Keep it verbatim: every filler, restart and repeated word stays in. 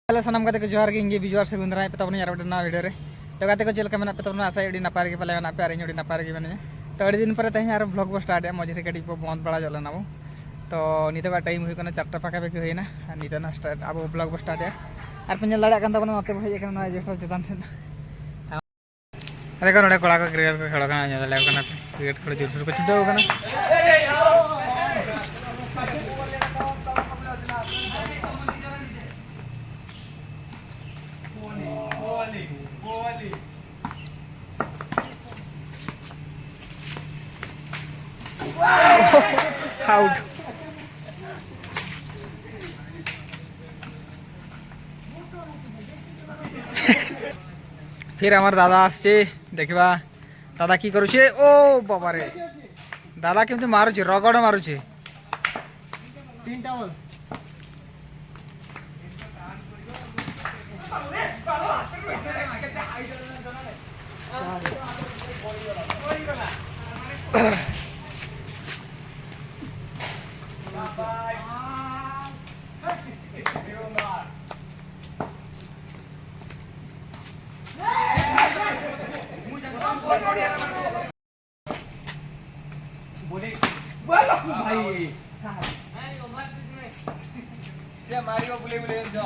Hello, ᱥᱟᱱᱟᱢ ᱜᱟᱛᱮ ᱠᱚ ᱡᱚᱦᱟᱨ ᱜᱮ, ᱤᱧ ᱜᱮ ᱵᱤᱡᱩ ᱟᱨ ᱥᱟᱹᱜᱩᱱ ᱫᱟᱨᱟᱢ ᱯᱮ ᱛᱟᱵᱚᱱᱟ ᱟᱨ ᱢᱤᱫᱴᱮᱱ ᱱᱟᱣᱟ ᱵᱷᱤᱰᱤᱭᱳ ᱨᱮ᱾ ᱛᱚ ᱜᱟᱛᱮ ᱠᱚ, ᱪᱮᱫ ᱞᱮᱠᱟ ᱢᱮᱱᱟᱜ ᱯᱮ ᱛᱟᱵᱚᱱᱟ? ᱟᱥᱟᱭ ᱟᱹᱰᱤ ᱱᱟᱯᱟᱭ ᱨᱮᱜᱮ ᱯᱟᱞᱮ ᱢᱮᱱᱟᱜ ᱯᱮ ᱟᱨ ᱤᱧ ᱟᱹᱰᱤ ᱱᱟᱯᱟᱭ ᱨᱮᱜᱮ ᱢᱮᱱᱟᱹᱧᱟ᱾ ᱛᱚ ᱟᱹᱰᱤ ᱫᱤᱱ ᱯᱚᱨᱮ ᱛᱮᱦᱮᱧ ᱟᱨᱚ ᱵᱷᱞᱚᱜ ᱵᱚ ᱥᱴᱟᱨᱴ ᱮᱫᱟ, ᱢᱚᱡᱽ ᱨᱮ ᱠᱟᱹᱴᱤᱡ ᱵᱚ ᱵᱚᱱᱫ ᱵᱟᱲᱟ ᱧᱚᱜ ᱞᱮᱱᱟ ᱵᱚ᱾ ᱛᱚ ᱱᱤᱛᱚᱜᱟᱜ ᱴᱟᱭᱤᱢ ᱦᱩᱭᱩᱜ ᱠᱟᱱᱟ ᱪᱟᱨᱴᱟ ᱯᱟᱠᱟ ᱯᱟᱠᱤ ᱦᱩᱭᱱᱟ ᱟᱨ ᱱᱤᱛᱚᱜ ᱱᱟ ᱥᱴᱟᱨᱴ ᱟᱵᱚ ᱵᱷᱞᱚᱜ ᱵᱚ ᱥᱴᱟᱨᱴ ᱮᱫᱟ᱾ ᱟᱨ ᱯᱮ ᱧᱮᱞ ᱫᱟᱲᱮᱭᱟᱜ ᱠᱟᱱ ᱛᱟᱵᱚᱱᱟ, ᱱᱚᱛᱮ ᱵᱚ ᱦᱮᱡ ᱟᱠᱟᱱᱟ ᱱᱚᱣᱟ ᱮᱰᱵᱮᱥᱴᱟᱨ ᱪᱮᱛᱟᱱ ᱥᱮᱫ᱾ ᱟᱫᱚ ᱠᱚ ᱱᱚᱰᱮ ᱠᱚᱲᱟ ᱠᱚ ᱠᱨᱤᱠᱮᱴ ᱠᱚ ᱠᱷᱮᱞ ᱠᱟᱱᱟ, ᱧᱮᱞ ᱫᱟᱲᱮᱭᱟᱠᱚ ᱠᱟᱱᱟ ᱯᱮ, ᱠᱨᱤᱠᱮᱴ ᱠᱷᱮᱞ ᱡᱳᱨᱥᱳᱨ ᱠᱚ ᱪᱷᱩᱴᱟᱹᱣ ᱠᱟᱱᱟ᱾ আউট। ফির আমার দাদা আসছে, দেখবা দাদা কি করছে। ও বাবা রে, দাদা কিন্তু মারুছে, রগড় মারুছে। তিনটা বল। बोले, बोलो भाई। से मारियो बोले बोले जो।